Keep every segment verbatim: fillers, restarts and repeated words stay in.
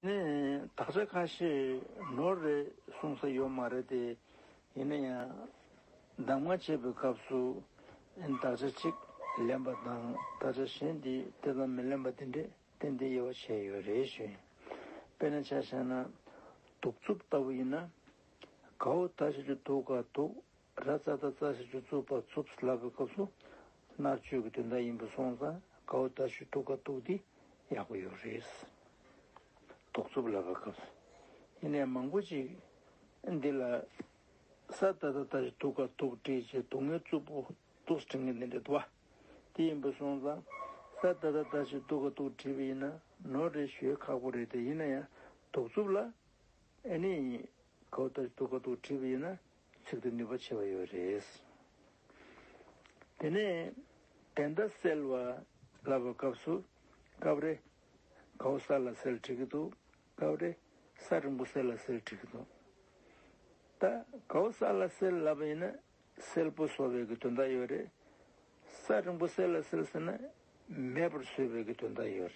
ནས་དག་ཆ་ཁ་ཤས་ནོར་རེད་གསུང་ས་ཡོད་མ་རེད་དེ། ཡིན་ན་ཡང་གདམས་ངག་བྱེད་པའི་སྐབས་སུ་དག་ཆ་གཅིག་ལེན་པ་དང་དག་ཆ་གཞན་དེ་དེ་ཙམ་མི་ལེན་པ་དེ་འདྲས་ཏན་ཏན་དབྱེ་བ་ཕྱེ་ཡོད་རེད་ཞུ་ཡིན། དཔེར་ན་ཆ་བཞག་ན་གདུག་རྩུབ་ལྟ་བུ་ཡིན་ན། གའོ་ད་ཞབས་ཀྱུ་དུ་ག་དུག་ར་ཙ་ད་ཙ་ཞབས་ཀྱུ་རྩུ་བ་རྩུབ་ལབ་པའི་སྐབས་སུ་མནར་གཅོད་ཀྱི་དོན་དག་ཡིན་པ་སོང་ཙང་གའོ་ད་ཞབས་ཀྱུ་དུ་ག་དུག་དེ་ཡག་པོ་ཡོད་རེད། གདུག་རྩུབ་ལབ་པའི་སྐབས་སུ། ཡིན་ནའི་མང་པོ་ཅིག་འདི་ལ་ས་ད་ད་ད་ཞབས་ཀྱུ་དུ་ག་དུག་བྲིས་བྱས་སྡུག་བསྔལ་རྩུབ་པོ་དུག་དྲན་མཁན་དེ་འདྲ་འདུག་བ། དེ་ཡིན་པ་སོང་ཙང་ས་ད་ད་ད་ཞབས་ཀྱུ་དུ་ག་དུག་བྲིས་པ་ཡིན་ན་ནོར་རེད་ཞུ་ཡས་ཁག་པོ་རེད་དེ། ཡིན་ན་ཡང་གདུག་རྩུབ་ལ། ཨ་ནི། གའོ་ད་ཞབས་ཀྱུ་དུ་ག་དུག་བྲིས་པ་ཡིན་ན་ཚིག་དེ་ནུས་པ་ཆེ་བ་ཡོད་རེད། དེ་ནས་དན་ད་གསལ་བ་ལབ་པའི་སྐབས་སུ་སྐབས་རེ་གའོ་ས་ལ་གསལ་བྲིས་ཀྱི་འདུག་སྐབས་རེ་ས་རིང་པོ་གསལ་ལ་གསལ་བྲིས་ཀྱི་འདུག་ད་གའོ་ས་ལ་གསལ་ལབ་པ་ཡིན་ན་གསལ་པོ་བཟོ་བའི་གི་དོན་དག་ཡོད་རེད། ས་རིང་པོ་གསལ་ལ་གསལ་ཟེར་ན་མེད་པར་བཟོ་བའི་གི་དོན་དག་ཡོད་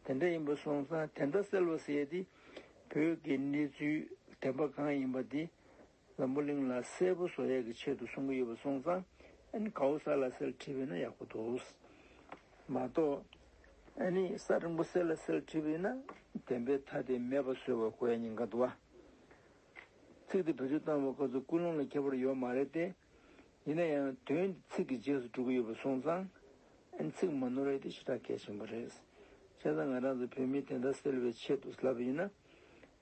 རེད། དེ་འདྲ་ཡིན་པ་སོང་ཙང་དན་ད་གསལ་བ་ཟེར་ཡས་དེ་བོད་ཀྱི་གནས་ཚུལ་བདེན་པ་གང་ཡིན་པ་དེ་འཛམ་བུ་གླིང་ལ་གསལ་པོ་བཟོ་ཡས་ཀྱི་ཆེད་དུ་གསུང་གི་ཡོད་པ་སོང་ཙང་ཨ་ནི་གའོ་ས་ལ་གསལ་བྲིས་པ་ཡིན་ན་ཡག་པོ་འདུག་མ་གཏོགས་ཨ་ནི་ས་རིང་པོ་གསལ་ལ་གསལ་བྲིས་པ་ཡིན་ན་བདེན་པའི་མཐའ་དེ་མེད་པ་བཟོ་བ་དགོས་ཡ་ཉེན་ཁ་འདུག་བ། ཚིག་དེ་བེད་སྤྱོད་བཏང་བའི་སྐབས་སུ་ཀུན་སློང་ལ་ཁྱད་པར་ཡོད་མ་རེད་དེ། ཡིན་ན་ཡང་དོན་ཚིག་གི་རྗེས་སུ་འགྲོ་གི་ཡོད་པ་སོང་ཙང་། ཨ་ནི་ཚིག་མ་ནོར་ཡས་དེ་ཞེ་དྲག་གལ་ཆེན་པོ་རེད། བྱས་ཙང་ང་རང་ཚོ་བོད་མིའི་དན་རྟགས་གསལ་བའི་ཆེད་དུ་ལབ་པ་ཡིན་ན།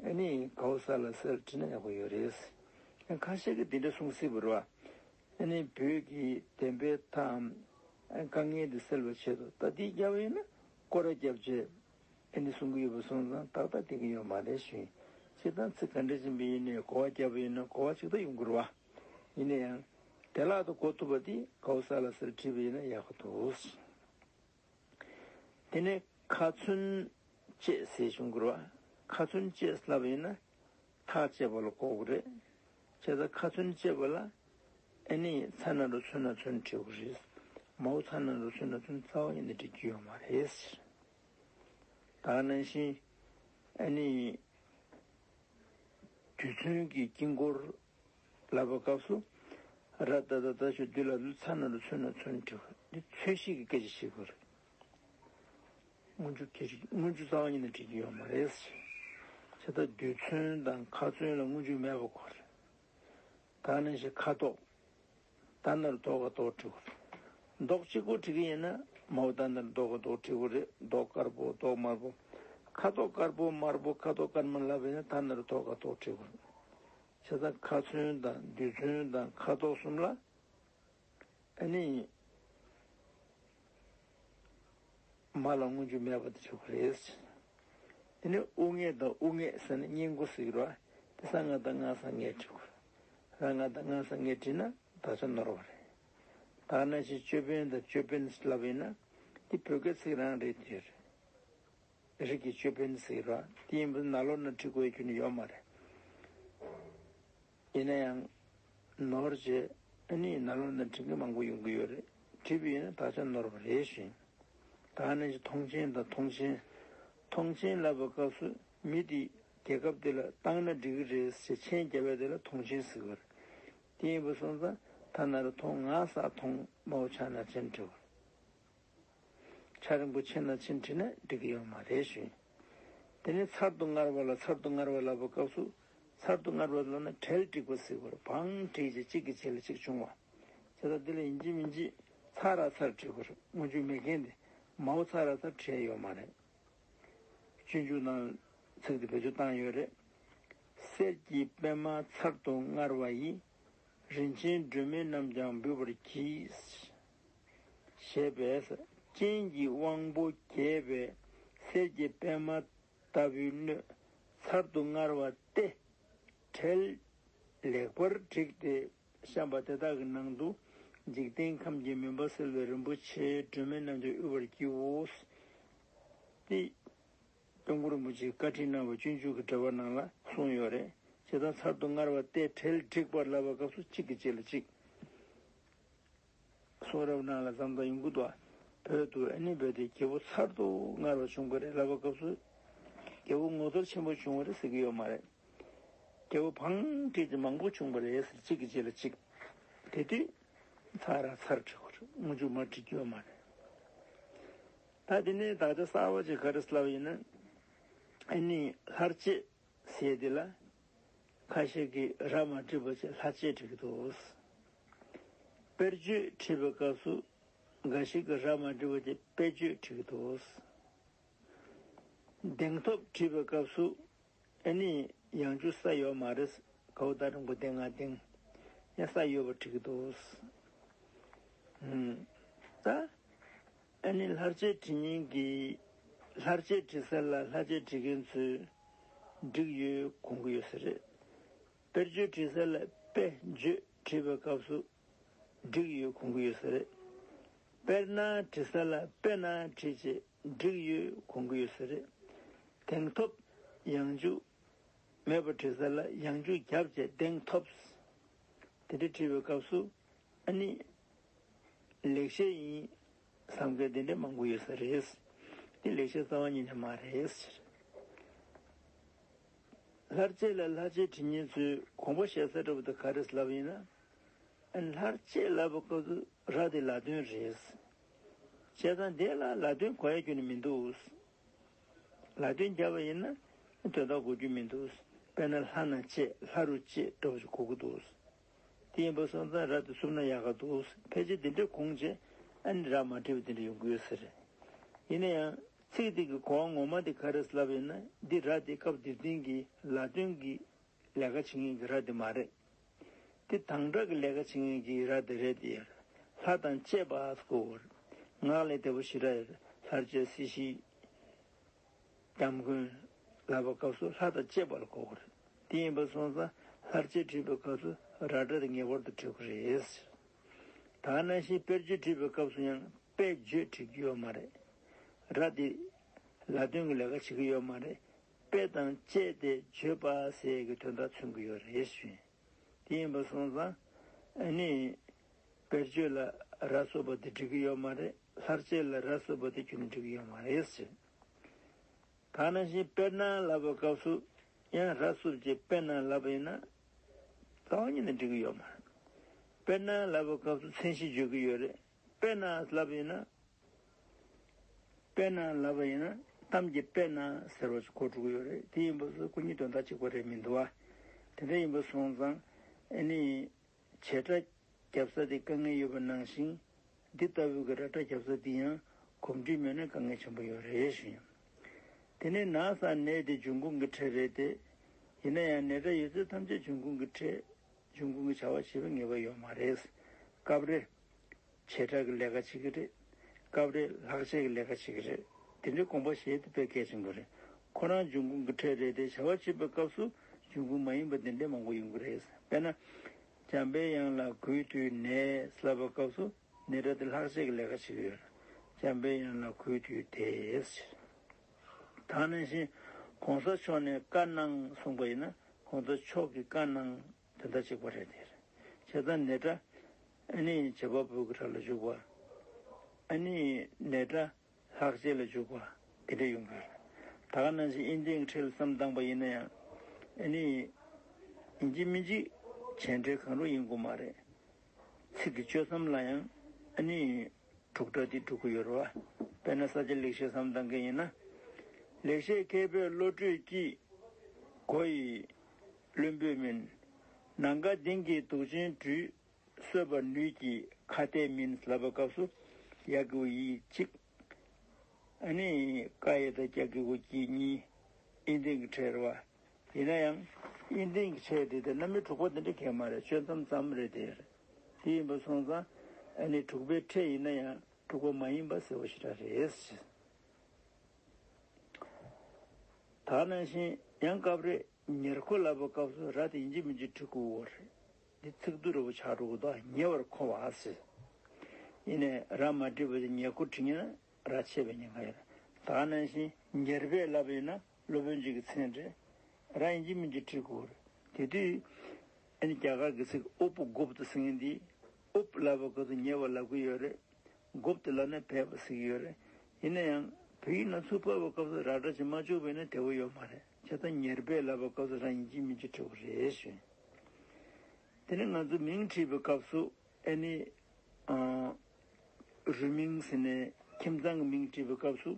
ཨ་ནི་གའོ་ས་ལ་གསལ་བྲིས་ན་ཡག་པོ་ཡོད་རེད། ཡང་ཁ་ཤས་ཀྱིས་འདི་འདྲ་གསུང་སྲིད་པ་རེད་བ། ཨ་ནི་བོད་ཀྱི་བདེན་པའི་མཐའམ། ཨ་དཀའ་ངལ་འདི་སེལ་བའི་ཆེད་དུ་ད་འདི་རྒྱབ་ཡིན་ན་སྐོར་ར་རྒྱབ་བྱས། ཨ་ནི་གསུང་གི་ཡོད་པ་སོང་ཙང་ཏག་ཏག་བསྡད་ཀྱི་ཡོད་མ་རེད་ཞུ་ཡིན། སྤྱིར་བཏང་ཚིག་ག་འདྲ་ཡིན་པ་ཡིན་ནའི་གོ་བ་རྒྱབ་པ་ཡིན་ན་གོ་བ་གཅིག་ད་ཡོང་གི་རེད་བ། ཡིན་ན་ཡང་། བདེ་བླག་ཏུ་གོ་ཐུབ་པ་འདི་གའོ་ས་ལ་གསལ་བྲིས་པ་ཡིན་ན་ཡག་པོ་འདུག་དེ་ནས་ཁ་ཚོན་བཅད་ཟེར་བྱུང་གི་རེད་བ། ཁ་ཚོན་བཅད་ལབ་པ་ཡིན་ན་ཐག་བཅད་པ་ལ་གོ་གི་རེད། བྱས་ཙང་ཁ་ཚོན་བཅད་པ་ལ་ཨ་ནི་ཚ་ན་རུ་ཚོན་ན་ཚོན་བྲིས་དགོས་རེད། མའོ་ཚ་ན་རུ་ཚོན་ན་ཚོན་རྩ་བ་ཉིད་ནས་བྲིས་རྒྱུ་ཡོད་མ་རེད། ད་ག་ནང་བཞིན་ཨ་ནི་རྡུལ་ཚོན་གྱི་དཀྱིལ་འཁོར་ལབ་པའི་སྐབས་སུ། ར་ད་ད་ད་ཞབས་ཀྱུ་དུ་ལ་ལུ་ཚ་ན་རུ་ཚོན་ན་ཚོན་བྲིས་པ་འདི་ཚོན་གཞི་གི་སྐད་ཆ་བཤད་དགོས་རེད། སྔོན་འཇུག་སྐད་ཆ་སྔོན་འཇུག་རྩ་བ་ཉིད་ནས་བྲིས་ཀྱི་ཡོད་མ་རེད། བྱས་ཙང་རྡུལ་ཚོན་དང་ཁ་ཚོན་ལ་སྔོན་འཇུག་མེད་པ་དགོས་རེད། ད་ནང་བཞིན་ཁ་དོག་ད་ནར་དོ་ག་དོ་བྲི་དགོས་རེད། མདོག་གཅིག་པོ་བྲི་གི་ཡིན་ན་མའོ་ད་ནར་དོ་ག་དོ་བྲི་དགོས་རེད། མདོག་དཀར་པོ་མདོག་དམར་པོ། ཁ་དོག་དཀར་པོ་དམར་པོ་ཁ་དོག་དཀར་དམར་ལབ་པ་ཡིན་ན་ད་ནར་དོ་ག་དོ་བྲི་དགོས་རེད། བྱས་ཙང་ཁ་ཚོན་དང་རྡུལ་ཚོན་དང་ཁ་དོག་གསུམ་ལ། ཨ་ནི། མ་ལ་སྔོན་འཇུག་མེད་པ་དེ་བྲི་དགོས་རེད། དེ་ནས་དབུ་སྔས་དང་དབུ་སྔས་ཟེར་ན་སྔས་མགོ་ཟེར་གྱི་རེད་བ། དེ་ས་ང་བཏགས་སྔ་ས་སྔས་བྲི་དགོས་རེད། ར་ང་བཏགས་སྔ་ས་སྔས་བྲིས་ན་དག་ཆ་ནོར་བ་རེད། ད་ནང་བཞིན་ཅོད་པན་དང་ཅོད་པན་ལབ་ཡིན་ན་དེ་བོད་སྐད་ཚིག་རང་རེད་དེ་རེད། རིགས་ཀྱི་ཅོད་པན་ཟེར་གྱི་རེད་བ། དེ་ཡིན་པ་ནང་ལོགས་ན་བྲི་དགོས་རྒྱུ་ནི་ཡོད་མ་རེད། ཡིན་ན་ཡང་། ནོར་བྱས་ཨ་ནི་ནང་ལོགས་ན་འབྲི་མཁན་མང་པོ་ཡོང་གི་ཡོད་རེད། བྲིས་པ་ཡིན་ན་དག་ཆ་ནོར་བ་རེད་ཞུ་ཡིན། ད་ནང་བཞིན་མཐོང་ཆེན་དང་མཐོང་ཆེན། མཐོང་ཆེན་ལབ་པའི་སྐབས་སུ་མི་དེ་རྒྱལ་ཁབ་དེ་ལ་བཏང་ན་འགྲིག་གི་རེད་ཟེར་མཆན་རྒྱབ་པ་དེ་ལ་མཐོང་ཆེན་ཟེར་གི་རེད། དེ་ཡིན་པ་སོང་ཙང་ད་ན་རོ་མཐོང་ང་ས་མཐོང་མའོ་ཆ་ན་ཆེན་བྲི་བ། ཆ་རིང་པོ་ཆེ་ན་ཆེན་བྲིས་ན་འགྲིག་གི་ཡོད་མ་རེད་ཞུ། དེ་ནས་ཚར་དུ་དངར་བ་ལ་ཚར་དུ་དངར་བ་ལབ་པའི་སྐབས་སུ། ཚར་དུ་དངར་བ་ལབ་ན་གྲལ་བསྒྲིགས་པ་ཟེར་བར་བང་བསྒྲིགས་ཀྱི་གཅིག་གི་རྗེས་ལ་གཅིག་བྱུང་བ། བྱས་ཙང་འདི་ལ་ཡིན་གཅིག་མིན་གཅིག་ཚར་ར་ཚར་བྲི་དགོས་རེད། སྔོན་འཇུག་མེད་མཁན་དེ་མའོ་ཚར་ར་ཚར་བྲི་ཡ་ཡོད་མ་རེད། སྤྱོད་འཇུག་ནང་ཚིག་དེ་བེད་སྤྱོད་བཏང་ཡོད་རེད། གསེར་གྱི་པད་མ་ཚར་དུ་དངར་བ་ཡིས། རིན་ཆེན་སྒྲོན་མེ་རྣམས་ཀྱང་འབུད་པར་བགྱི། ཞེས་པས་སྤྱན་གྱི་དབང་པོ་རྒྱས་པའི་གསེར་གྱི་པད་མ་ལྟ་བུའི་སྣོད་ཚར་དུ་དངར་བ་སྟེ། གྲལ་ལེགས་པར་བསྒྲིགས་ཏེ་བཤམས་པ་དེ་དག་གི་ནང་དུ་འཇིག་རྟེན་ཁམས་ཀྱི་མུན་པ་སེལ་བའི་རིན་པོ་ཆེའི་སྒྲོན་མེ་རྣམས་ཀྱང་དབུལ་བར་བགྱིའོ། ཏེ། སྐྱབས་མགོན་རིན་པོ་ཆེས་བཀའ་ཁྲིད་གནང་བའི་སྤྱོད་འཇུག་གི་འགྲེལ་པ་ནང་ལ་གསུངས་ཡོད་རེད། བྱས་ཙང་ཚར་དུ་དངར་བ་སྟེ་གྲལ་བསྒྲིགས་པར་ལབ་པའི་སྐབས་སུ་གཅིག་གི་རྗེས་ལ་གཅིག་གསུང་རབ་ནང་ལ་བརྩམས་སྟངས་ཡོང་གི་འདུག་བོད་དུ་ཨ་ནི་བོད་དེ་རྒྱལ་པོ་ཚར་དུ་དངར་བ་བྱུང་གི་རེད་ལབ་པའི་སྐབས་སུ། རྒྱལ་པོ་ངོ་རྟོགས་ཆེན་པོ་བྱུང་བ་རེད་ཟེར་གྱི་ཡོད་མ་རེད། རྒྱལ་པོ་བང་བསྒྲིགས་ཀྱི་མང་པོ་བྱུང་བ་རེད་ཟེར། གཅིག་གི་རྗེས་ལ་གཅིག་དེ་དུས་ཚར་ར་ཚར་བྲིས་པ་རེད། སྔོན་འཇུག་མར་བྲིས་ཀྱི་ཡོད་མ་རེད། ད་དེ་ནས་ད་ལྟ་གསར་བ་ཅིག་ག་རེ་ལབ་ཡིན་ན། ཨ་ནི་ལྷར་བཅས་ཟེར་དེ་ལ་ཁ་ཤས་ཀྱིས་ར་མ་བྲིས་པ་བྱས་ལྷ་བཅས་བྲིས་ཀྱི་འདུག་དཔེར་བརྗོད་བྲིས་པའི་སྐབས་སུ་འགའ་ཞིག་གིས་ར་མ་བྲིས་པ་བྱས་དཔེ་བརྗོད་བྲིས་ཀྱི་འདུག་གདེང་ཐོབ་བྲིས་པའི་སྐབས་སུ་ཨ་ནི་ཡང་འཇུག་ས་ཡོད་མ་རེད། གའུ་ད་རིང་པོ་གདེང་ང་གདེང་ཡང་ས་ཡོད་པ་བྲིས་ཀྱི་འདུག་ཨུམ། ད་ཨ་ནི་ལྷར་བཅས་བྲིས་མཁན་གྱི་ལྷར་བཅས་བྲིས་ས་ལ་ལྷར་བཅས་བྲིས་མཁན་ཚོས་འགྲིག་ཡོད་དགོངས་ཀྱི་ཡོད་ས་རེད། དཔེར་བརྗོད་བྲིས་ས་ལ་དཔེ་བརྗོད་བྲིས་པའི་སྐབས་སུ་འགྲིག་ཡོད་དགོངས་ཀྱི་ཡོད་ས་རེད། དཔེར་ན་བྲིས་ས་ལ་དཔེ་ན་བྲིས་བྱས་འགྲིག་ཡོད་དགོངས་ཀྱི་ཡོད་ས་རེད། གདེང་ཐོབ་ཡང་འཇུག་མེད་པར་བྲིས་ས་ལ་ཡང་འཇུག་བརྒྱབ་བྱས་གདེང་ཐོབ། དེ་འདྲ་བྲིས་པའི་སྐབས་སུ་ཨ་ནི་ལེགས་བཤད་ཡིན་བསམ་མཁན་དེ་འདྲ་མང་པོ་ཡོད་ས་རེད། འདི་ལེགས་བཤད་རྩ་བ་ཉིད་ནས་མ་རེད། ལྷར་བཅས་ལ་ལྷར་བཅས་བྲིས་མཁན་ཚོས་དགོངས་པ་བཞེས་ས་འདྲ་པོ་དེ་ག་རེ་ལབ་ཡིན་ན། ལྷར་བཅས་ལབ་པའི་སྐབས་སུ་ར་དེ་ལ་དོན་རེད། བྱས་ཙང་དེ་ལ་ལ་དོན་གོ་ཡ་ཁྱོན་ནས་མི་འདུག་ལ་དོན་བརྒྱབ་པ་ཡིན་ན་དོན་དག་གོ་རྒྱུ་མི་འདུག་དཔེར་ན་ལྷ་ན་བཅས་ལྷ་རུ་བཅས་འདྲ་བོ་ཞིག་གོ་གི་འདུག་དེ་ཡིན་པ་སོང་ཙང་ར་དེ་བསུབ་ན་ཡག་ག་འདུག་ཕལ་ཆེར་དེ་འདྲ་དགོངས་བྱས་ཨ་ནི་ར་མ་བྲིས་པ་དེ་འདྲ་ཡོང་གི་ཡོད་ས་རེད། ཡིན་ན་ཡང་ཚིག་དེ་གི་གོ་བ་ངོ་མ་དེ་ག་རེ་ལབ་ཡིན་ན། འདི་ར་དེ་སྐབས་དེ་དུས་ཀྱི་ལ་དོན་གྱི་ལས་ཀ་བྱེད་མཁན་གྱི་ར་དེ་མ་རེད། དེ་དང་སྒྲ་གི་ལས་ཀ་བྱེད་མཁན་གྱི་ར་དེ་རེད་དེ། ལྷ་དང་བཅས་པ་ཟེར་གོ་བར། ངག་ལས་དེ་པོ་ཞེ་དྲག་ཡོད། ལྷར་བཅས་སྲིད་ཞིའི་སྐྱབས་མགོན་ལབ་པའི་སྐབས་སུ་ལྷ་དང་བཅས་པ་ལ་གོ་དགོས་རེད། དེ་ཡིན་པ་སོང་ཙང་ལྷར་བཅས་བྲིས་པའི་སྐབས་སུ་ར་སྒྲ་དེ་ངེས་པར་དུ་བྲིས་དགོས་རེད། ད་ག་ནང་བཞིན་དཔེར་བརྗོད་བྲིས་པའི་སྐབས་སུ་ཡང་དཔེ་བརྗོད་བྲིས་ཀྱི་ཡོད་མ་རེད། ར་དེ་ལ་དོན་གྱི་ལས་ཀ་བྱེད་ཀྱི་ཡོད་མ་རེད། དཔེ་དང་བཅས་ཏེ་བརྗོད་པ་ཟེར་གྱི་དོན་དག་མཚོན་གྱི་ཡོད་རེད་ཞུ། དེ་ཡིན་པ་སོང་ཙང་ཨ་ནི་དཔེར་བརྗོད་ལ་ར་བསུབས་པ་དེ་འགྲིག་གི་ཡོད་མ་རེད། ལྷར་བཅས་ལ་ར་བསུབས་པ་དེ་ཁྱོན་ནས་འགྲིག་གི་ཡོད་མ་རེད་ཟེར། ད་ག་ནང་བཞིན་དཔེར་ན་ལབ་པའི་སྐབས་སུ་ཡང་ར་བསུབས་བྱས་དཔེར་ན་ལབ་པ་ཡིན་ན་རྩ་བ་ཉིད་ནས་འགྲིག་གི་ཡོད་མ་རེད། དཔེར་ན་ལབ་པའི་སྐབས་སུ་མཚན་གཞི་བརྗོད་ཀྱི་ཡོད་རེད། དཔེར་ན་ལབ་པ་ཡིན་ན། དཔེར་ན་ལབ་པ་ཡིན་ན་གཏམ་གྱི་དཔེར་ན་ཟེར་བ་ཞིག་གོ་འགྲོ་གི་ཡོད་རེད། དེ་ཡིན་པ་སོགས་སྐུ་ཉིད་དོན་དག་གཅིག་པ་རེད་མི་འདུག་བ། དེ་འདྲ་ཡིན་པ་སོང་ཙང་ཨ་ནི་བྱེད་སྒྲ་རྒྱབ་ས་དེ་དཀའ་ངལ་ཡོད་པ་ནང་བཞིན་འདི་ལྟ་བུའི་གི་ར་སྒྲ་རྒྱབ་ས་དེ་ཡང་གོམས་འདྲིས་མེད་ན་དཀའ་ངལ་ཆེན་པོ་ཡོད་རེད་ཞུ་ཡིན། དེ་ནས་ན་ས་ནས་དེ་འབྱུང་ཁུངས་ཀྱི་ཕྲད་རེད་དེ། ཡིན་ན་ཡང་ནས་སྒྲ་ཡོད་ཚད་ཐམས་ཅད་འབྱུང་ཁུངས་ཀྱི་ཕྲད། འབྱུང་ཁུངས་ཀྱི་བྱ་བ་བྱེད་པའི་ངེས་པ་ཡོད་མ་རེད། སྐབས་རེ། བྱེད་སྒྲ་གི་ལས་ཀ་བྱེད་ཀྱི་རེད། སྐབས་རེ་ལྷག་བཅས་ཀྱི་ལས་ཀ་བྱེད་ཀྱི་རེད། དེ་འདྲའི་དགོངས་པ་བཞེས་དེ་དཔེ་གལ་ཆེན་པོ་རེད། ཁོ་རང་འབྱུང་ཁུངས་ཀྱི་ཕྲད་རེད་དེ། བྱ་བ་བྱེད་པའི་སྐབས་སུ་འབྱུང་ཁུངས་མ་ཡིན་པ་དེ་འདྲའི་མང་པོ་ཡོང་གི་རེད། དཔེར་ན། འཇམ་པའི་དབྱངས་ལ་གུས་བཏུད་ནས་ལབ་པའི་སྐབས་སུ་ནས་སྒྲ་དེ་ལྷག་བཅས་ཀྱི་ལས་ཀ་བྱེད་ཀྱི་ཡོད་རེད། འཇམ་པའི་དབྱངས་ལ་གུས་བཏུད་དེ། ད་ག་ནང་བཞིན་གོང་ས་མཆོག་ནས་བཀའ་གནང་གསུངས་པ་ཡིན་ན་གོང་ས་མཆོག་གིས་བཀའ་གནང་། དོན་དག་གཅིག་པ་རེད་དེ། བྱས་ཙང་ནས་སྒྲ་ཨ་ནི་བྱེད་པ་པོ་གི་སྒྲ་ལ་འཇུག་པ། ཨ་ནི་ནས་སྒྲ་ལྷག་བཅས་ལ་འཇུག་པ་དེ་འདྲ་ཡོང་གི་རེད། ད་ག་ནང་བཞིན་ཨིན་ཏིང་གི་ཕྲད་ལ་བསམ་བཏང་པ་ཡིན་ན་ཡང་ཨ་ནི་ཡིན་གཅིག་མིན་གཅིག་བྱེད་འབྲེལ་གང་རུང་ཡིན་དགོས་མ་རེད། ཚིག་གི་གཅོད་མཚམས་ལ་ཡང་ཨ་ནི་འབྲུག་སྒྲ་འདི་འགྲོ་གི་ཡོད་རེད་བ། དཔེར་ན་ས་སྐྱ་ལེགས་བཤད་བསམ་བཏང་མཁན་ཡིན་ན། ལེགས་བཤད་མཁས་པའི་བློ་གྲོས་ཀྱིས། གོ་ཡི་བླུན་པོས་མིན། ནམ་མཁའ་ལྡིང་གི་དུག་ཅན་སྦྲུས། གསོད་པར་ནུས་ཀྱི་ཁྭ་ཏས་མིན་ལབ་པའི་སྐབས་སུ་ཡ་གི་གུ་ཡི་གཅིག་ཨ་ནི་ཀ་ཡ་བཏགས་ཀྱ་གི་གུ་ཀྱི་གཉིས། ཨིན་ཏིང་གི་ཕྲད་རེད་བ། ཡིན་ན་ཡང་ཨིན་ཏིང་གི་ཕྲད་དེ་དེ་རྣམ་དབྱེ་དྲུག་པ་དེ་འདྲ་གང་ཡང་མ་རེད། གཅོད་མཚམས་ཙམ་རེད་དེ། དེ་ཡིན་པ་སོང་ཙང་ཨ་ནི་དྲུག་པའི་ཕྲད་ཡིན་ན་ཡང་དྲུག་པ་མ་ཡིན་པ་ཟེར་བ་ཞེ་དྲག་རེད། ད་ག་ནང་བཞིན་ཡང་སྐབས་རེ་ཉེར་མཁོ་ལབ་པའི་སྐབས་སུ་ར་དེ་ཡིན་གཅིག་མིན་གཅིག་བྲི་དགོས་རེད། འདི་ཚིག་སྡུད་འདྲ་པོ་ཆགས་འགྲོ་གི་འདུག་ཉེ་བར་མཁོ་བ་ཟེར། ཡིན་ནའི་ར་མ་བྲིས་པ་ཅིག་ཉེར་མཁོ་བྲིས་ཉེ་ན་ར་ཆད་པའི་ཉེན་ཁ་ཡོད་རེད། ད་ག་ནང་བཞིན་ཉེར་སྦས་ལབ་ཡོད་ན་སློབ་དཔོན་གཅིག་གི་མཚན་རེད། ར་ཡིན་གཅིག་མིན་གཅིག་བྲི་དགོས་རེད། དེ་དུས་ཨ་ནི་རྒྱ་གར་གྱི་ཚིག་ཨུ་པ་གུ་པ་ཏ་ཟེར་མཁན་འདི་ཨུ་པ་ལབ་པའི་སྐབས་སུ་ཉེ་བར་ལབ་ཀྱི་ཡོད་རེད། གུ་པ་ཏ་ལབ་ན་སྦས་པ་ཟེར་གྱི་ཡོད་རེད། ཡིན་ན་ཡང་། བོད་ཡིག་ནང་ཚུར་ཕབ་པའི་སྐབས་སུ་ར་སྒྲ་ཅིག་མ་བཅུག་པ་ཡིན་ན་བདེ་བོ་ཡོད་མ་རེད། བྱས་ཙང་ཉེར་སྦས་ལབ་པའི་སྐབས་སུ་རང་ཡིན་གཅིག་མིན་གཅིག་བྲིས་དགོས་རེད་ཞུ། དེ་ནས་ང་ཚོ་མིང་བྲིས་པའི་སྐབས་སུ་ཨ་ནི་ཨ་རུས་མིང་ཟེར་ནས་ཁྱིམ་ཚང་གི་མིང་བྲིས་པའི་སྐབས་སུ་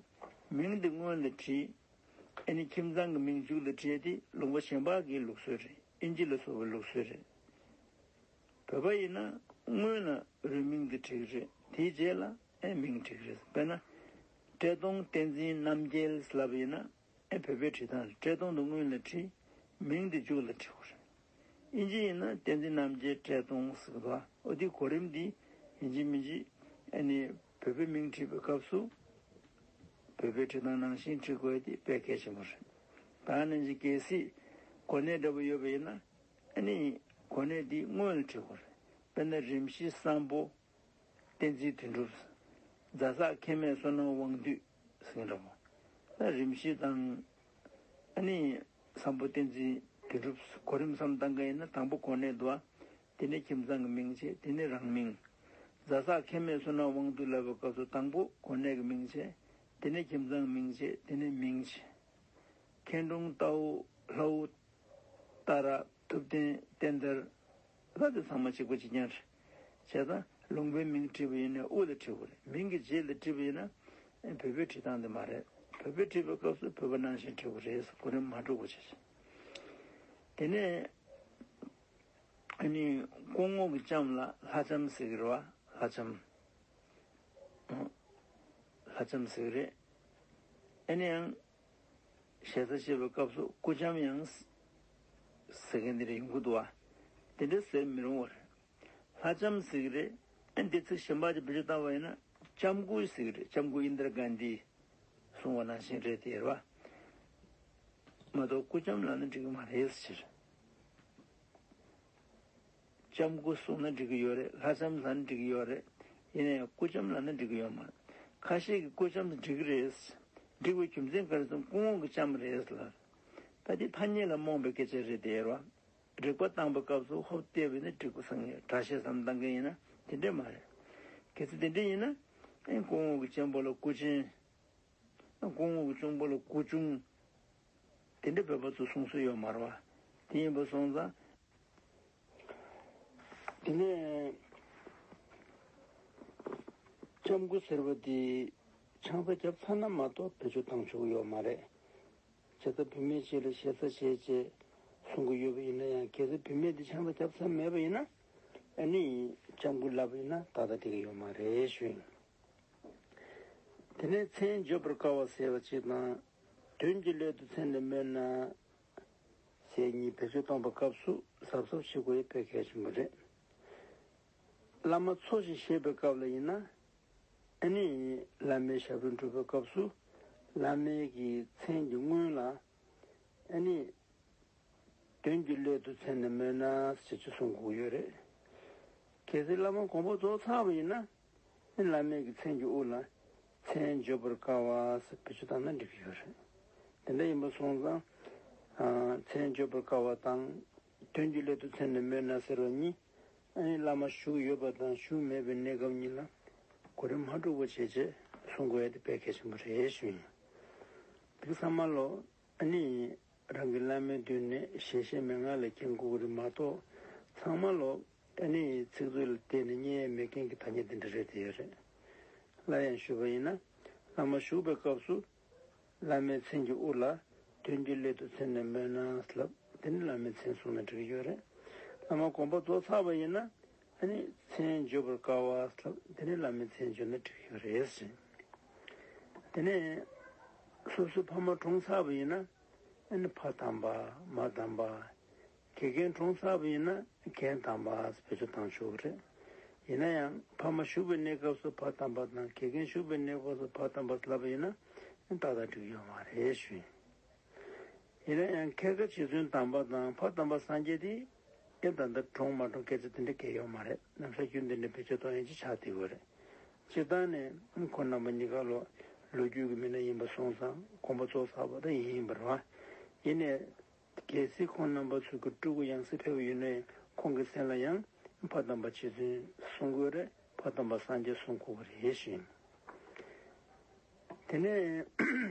མིང་དེ་སྔོན་ལ་བྲིས། ཨ་ནི་ཁྱིམ་ཚང་གི་མིང་མཇུག་ལ་བྲིས་ཏེ་ལུང་པ་གཞན་པ་གི་ལུགས་སྲོལ་རེད། ཨིན་ཇི་ལ་སོགས་པའི་ལུགས་སྲོལ་རེད། བོད་པ་ཡིན་ན་སྔོན་ལ་རུས་མིང་དེ་བྲིས་ཀྱི་རེད། དེའི་རྗེས་ལ་ཨེ་མིང་བྲིས་ཀྱི་རེད། དཔེར་ན། བཀྲས་མཐོང་བསྟན་འཛིན་རྣམ་རྒྱལ་ལབ་ཡིན་ན་ཨེ་བོད་པའི་བྲིས་སྟངས་རེད། བཀྲས་མཐོང་དེ་སྔོན་ལ་བྲིས། མིང་དེ་མཇུག་ལ་བྲིས་དགོས་རེད། ཨིན་ཇི་ཡིན་ན་བསྟན་འཛིན་རྣམ་རྒྱལ་བཀྲས་མཐོང་ཟེར་གི་འདུག་འོ་དེ་གོ་རིམ་འདི་ཡིན་གཅིག་མིན་གཅིག་ཨ་ནི་བོད་པའི་མིང་བྲིས་པའི་སྐབས་སུ་བོད་པའི་བྲིས་སྟངས་ནང་བཞིན་བྲིས་དགོས་དེ་དཔེ་གལ་ཆེན་པོ་རེད། ད་ནང་བཞིན་གལ་སྲིད་གོ་གནས་འདྲ་པོ་ཡོད་པ་ཡིན་ན་ཨ་ནི་གོ་གནས་འདི་སྔོན་ལ་བྲིས་དགོས་རེད། དཔེར་ན་རིམ་བཞི་བསམ་ཕོ་བསྟན་འཛིན་དོན་གྲུབ། རྫ་སར་མཁལ་མེད་བསོད་ནམས་དབང་འདུས་ཟེར་མཁན་འདྲ་པོ། ད་རིམ་བཞི་དང་ཨ་ནི་བསམ་ཕོ་བསྟན་འཛིན་དོན་གྲུབ་གོ་རིམ་བསམ་བཏང་མཁན་ཡིན་ན་དང་པོ་གོ་གནས་འདུག་ཨ། དེ་ནས་ཁྱིམ་ཚང་གི་མིང་བྱས། དེ་ནས་རང་མིང་། རྫ་སར་མཁལ་མེད་བསོད་ནམས་དབང་འདུས་ལབ་པའི་སྐབས་སུ་དང་པོ་གོ་གནས་ཀྱི་མིང་བྱས། དེ་ནས་ཁྱིམ་ཚང་གི་མིང་བྱས། དེ་ནས་མིང་བྱས། མཁན་དྲུང་རྟའུ་ལྷའུ་ཏཱ་ར་ཐུབ་བསྟན་བསྟན་དར། ད་དེ་ཚང་མ་གཅིག་པ་གཅིག་རྐྱང་རེད། བྱས་ཙང་ལུང་པའི་མིང་བྲིས་པ་ཡིན་ན་དབུ་ལ་བྲིས་དགོས་རེད། མིང་གི་རྗེས་ལ་བྲིས་པ་ཡིན་ན་ཨེ་བོད་པའི་བྲིས་སྟངས་དེ་མ་རེད། བོད་པའི་བྲིས་པའི་སྐབས་སུ་བོད་པ་ནང་བཞིན་བྲིས་དགོས་རེད། གོ་རིམ་མ་འགྲོ་དགོས་བྱས། དེ་ནས་ཨ་ནི་སྐུ་ངོ་གི་ལྕམ་ལ་ལྷ་ལྕམ་ཟེར་གི་རེད་བ། ལྷ་ལྕམ། ལྷ་ལྕམ་ཟེར་གི་རེད། ཨ་ནི་ཡང་ཞེ་ས་བྱེད་པའི་སྐབས་སུ་སྐུ་ལྕམ་ཡང་ཟེར་མཁན་དེ་འདྲ་ཡོང་གི་འདུག་བ། དེ་འདྲ་ཟེར་མི་རུང་བ་རེད། ལྷ་ལྕམ་ཟེར་གི་རེད། ཨ་ནི་དེ་ཚིག་གཞན་པ་ཅིག་བེད་སྤྱོད་བཏང་བ་ཡིན་ན་ལྕམ་སྐུ་ཟེར་གི་རེད། ལྕམ་སྐུ་ཨིན་དྲ་གྷན་དྷི་གསུང་བ་ནང་བཞིན་རེད་དེ་རེད་བ། མ་གཏོགས་སྐུ་ལྕམ་ལབ་ན་འགྲིག་གི་མ་རེད་ཟེར། ལྕམ་སྐུ་གསུངས་ན་འགྲིག་གི་ཡོད་རེད། ལྷ་ལྕམ་ལབ་ན་འགྲིག་གི་ཡོད་རེད། ཡིན་ན་ཡང་སྐུ་ལྕམ་ལབ་ན་འགྲིག་གི་ཡོད་མ་རེད། ཁ་ཤས་ཀྱིས་སྐུ་ལྕམ་དུ་འགྲིག་གི་རེད། འགྲིག་པའི་རྒྱུ་མཚན་ག་རེ་ཟེར་ན་སྐུ་ངོ་གི་ལྕམ་རེད་ལབ། ད་འདི་ཐ་སྙད་ལ་རྨོངས་པའི་སྐད་ཆ་རེད་དེ་རེད་བ། རིགས་པ་བཏང་པའི་སྐབས་སུ་ཧོབ་བལྟས་པ་ཡིན་ན་འགྲིག་གི་བསམ་ངེས། དྲག་ཤེས་བསམ་བཏང་མཁན་ཡིན་ན་དེ་འདྲས་མ་རེད། གལ་སྲིད་དེ་འདྲས་ཡིན་ན་ཨེ་སྐུ་ངོ་གི་གཅེན་པོ་ལ་སྐུ་ཆེན། སྐུ་ངོ་གི་གཅུང་པོ་ལ་སྐུ་ཆུང་། དེ་འདྲ་བོད་པ་ཚོ་གསུང་སྲོལ་ཡོད་མ་རེད་བ། དེ་ཡིན་པ་སོང་ཙང་། དེ་ནས་ལྕམ་སྐུ་ཟེར་བ་དེ་ཆང་ས་བརྒྱབ་ཚར་ན་མ་གཏོགས་བེད་སྤྱོད་བཏང་ཆོག་གི་ཡོད་མ་རེད། བྱས་ཙང་བུད་མེད་ཅིག་ལ་ཞེ་ས་བྱས་བྱས་གསུང་གི་ཡོད་པ་ཡིན་ན་ཡང་། གལ་སྲིད་བུད་མེད་དེ་ཆང་ས་བརྒྱབ་ཚར་མེད་པ་ཡིན་ན་ཨ་ནི་ལྕམ་སྐུ་ལབ་པ་ཡིན་ན་ཏག་ཏག་འགྲིག་གི་ཡོད་མ་རེད་ཞུ་ཡིན། དེ་ནས་མཚན་བརྗོད་པར་དཀའ་བ་ཟེར་བ་གཅིག་དང་། དོན་གྱི་སླད་དུ་མཚན་ནི་སྨོས་ན་ཟེར་གཉིས་བེད་སྤྱོད་གཏོང་བའི་སྐབས་སུ་གཟབ་གཟབ་བྱེད་དགོས་ཡ་དཔེ་གལ་ཆེན་པོ་རེད། བླ་མ་འཚོ་ཞིང་གཞེས་པའི་སྐབས་ལ་ཡིན་ན་ཨ་ནི་བླ་མའི་ཞབས་དྲུང་སྒྲུབ་པའི་སྐབས་སུ་བླ་མའི་གི་མཚན་གྱི་སྔོན་ལ་ཨ་ནི། དོན་གྱི་སླད་དུ་མཚན་ནི་སྨོས་ན་ཞེས་ཅིག་གསུང་དགོས་ཡོད་རེད། གལ་སྲིད་བླ་མ་དགོངས་པ་རྫོགས་ཚར་བ་ཡིན་ན། བླ་མའི་གི་མཚན་གྱི་དབུ་ལ་མཚན་བརྗོད་པར་དཀའ་བ་ཟེར་བེད་སྤྱོད་བཏང་ན་འགྲིག་གི་ཡོད་རེད། དེ་འདྲ་ཡིན་པ་སོང་ཙང་། ཨ། མཚན་བརྗོད་པར་དཀའ་བ་དང་། དོན་གྱི་སླད་དུ་མཚན་ནི་སྨོས་ན་ཟེར་བ་གཉིས། ཨ་ནི་བླ་མ་བཞུགས་ཡོད་པ་དང་བཞུགས་མེད་པའི་གནས་སྐབས་གཉིས་ལ་གོ་རིམ་མ་འཁྲུག་པ་བྱས་བྱས་གསུང་དགོས་ཡ་དེ་དཔེ་གལ་ཆེན་པོ་རེད་ཞུ་ཡིན། དེ་ཚང་མ་ལོ། ཨ་ནི། རང་གི་བླ་མའི་མདུན་ནས་ཞལ་བཞེས་མན་ངག་ལ་འགན་འཁུར་དགོས་རེད་མ་གཏོགས། ཚང་མ་ལོ། ཨ་ནི་ཚིག་མཛོད་ལ་བལྟས་ནས་རྙེད་ཡས་མེད་མཁན་གྱི་ཐ་སྙད་དེ་འདྲ་རེད་དེ་ཡོད་རེད། སླར་ཡང་ཞུས་པ་ཡིན་ན། བླ་མ་བཞུགས་པའི་སྐབས་སུ། བླ་མའི་མཚན་གྱི་དབུ་ལ། དོན་གྱི་སླད་དུ་མཚན་ནི་སྨོས་ན་ལབ། དེ་ནི་བླ་མའི་མཚན་གསུངས་ན་འགྲིག་གི་ཡོད་རེད། བླ་མ་དགོངས་པ་རྫོགས་ཚར་བ་ཡིན་ན། ཨ་ནི་མཚན་བརྗོད་པར་དཀའ་བ་ལབ། དེ་ནི་བླ་མའི་མཚན་བརྗོད་ན་འགྲིག་གི་ཡོད་རེད་ཟེར། དེ་ནས་སོ་སོའི་ཕ་མ་གྲོངས་ཚར་བ་ཡིན་ན། ཨ་ནི་ཕ་དམ་པ། མ་དམ་པ། དགེ་རྒན་གྲོངས་ཚར་བ་ཡིན་ན་རྒན་དམ་པ་བེད་སྤྱོད་བཏང་ཆོག་གི་རེད། ཡིན་ན་ཡང་ཕ་མ་བཞུགས་པའི་གནས་སྐབས་སུ་ཕ་དམ་པ་དང་། དགེ་རྒན་བཞུགས་པའི་གནས་སྐབས་སུ་ཕ་དམ་པ་ལབ་པ་ཡིན་ན་ཏག་ཏག་འགྲིག་ཡོད་མ་རེད་ཞུ་ཡིན། ཡིན་ན་ཡང་ཁྱེད་ཀ་རྗེ་བཙུན་དམ་པ་དང་ཕ་དམ་པ་སངས་རྒྱས་དེ་ཨེ་ད་ལྟ་གྲོངས་མ་གྲོངས་སྐད་ཆ་དེ་འདྲ་གང་ཡང་ཡོད་མ་རེད། ནམ་ཞག་རྒྱུན་དུ་འདི་འདྲ་བེད་སྤྱོད་གཏོང་ཡ་ཅིག་ཆགས་བསྡད་ཡོད་རེད། སྤྱིར་བཏང་ནས་ཁོང་རྣམ་པ་གཉིས་ཀ་ལོ་ལོ་རྒྱུས་ཀྱི་མི་སྣ་ཡིན་པ་སོང་ཙང་དགོངས་པ་རྫོགས་ཚར་བ་ད་ཡིན་ཡིན་པ་རེད་བ། ཡིན་ནའི་གལ་སྲིད་ཁོང་རྣམ་པ་ཚོ་གི་སྤྲུལ་སྐུ་ཡང་སྲིད་ཕེབས་ཡོད་ན་ཡང་ཁོང་གི་མཚན་ལ་ཡང་ཕ་དམ་པ་རྗེ་བཙུན་གསུང་དགོས་རེད། ཕ་དམ་པ་སངས་རྒྱས་གསུང་དགོས་རེད་ཞུ་ཡིན། དེ་ནས་